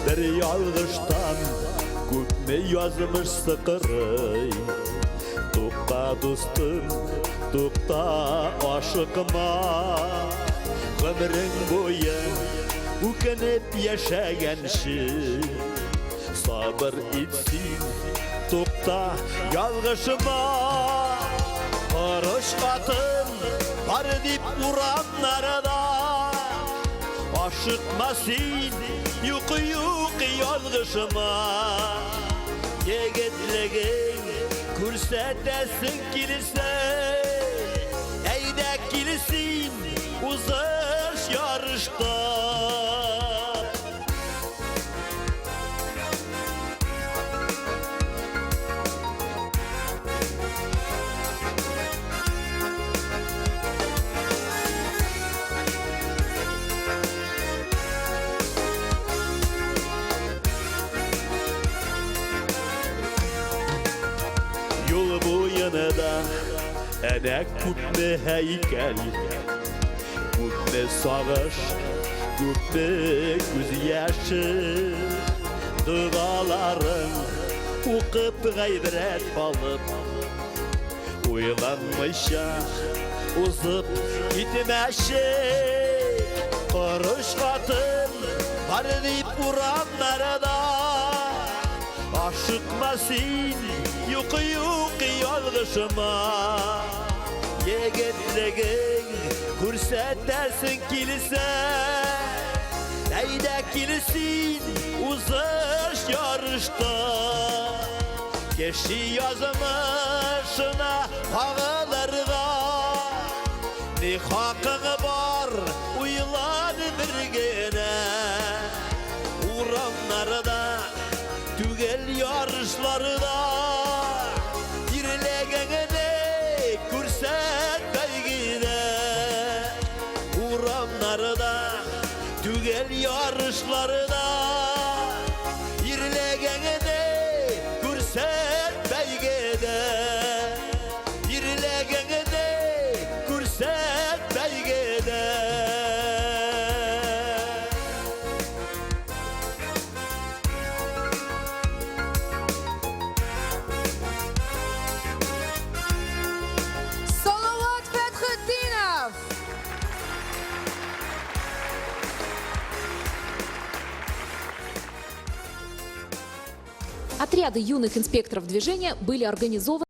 Бер ялгыштан күпме язмыш сыкрый. Тукта, дустым, тукта, ашыкма. Гомерең буе үкенеп яшәгәнче, Сабыр ит син, тукта, ялгышма. Корыч атын бар дип урамнарда, Ашыкма син, юк, юк, ялгышма. Егетлегең күрсәтәсең килсә, Әйдә кил син, узыш ярышта. Юл буенда әнә күпме һәйкәл, күпме сагыш, күпме күз яше. Догаларын укып гайбрәт алып, уйланмыйча узып китмәче. Корыч хатын бар дип урамнарда, Ашыкма син, юк, юк, ялгышма. Егетлегең күрсәтәсең килсә, Әйдә кил син, узыш ярышта. Кеше язмышына кагылырга Ни хакың бар, уйлан бер генә. Урамнарда түгел ярышларда, Ирлегеңне күрсәт бәйгедә. Урамнарда түгел ярышларда, Ирлегеңне күрсәт бәйгедә. Ирлегеңне күрсәт бәйгедә. Салават Фәтхетдинов! Отряды юных инспекторов движения были организованы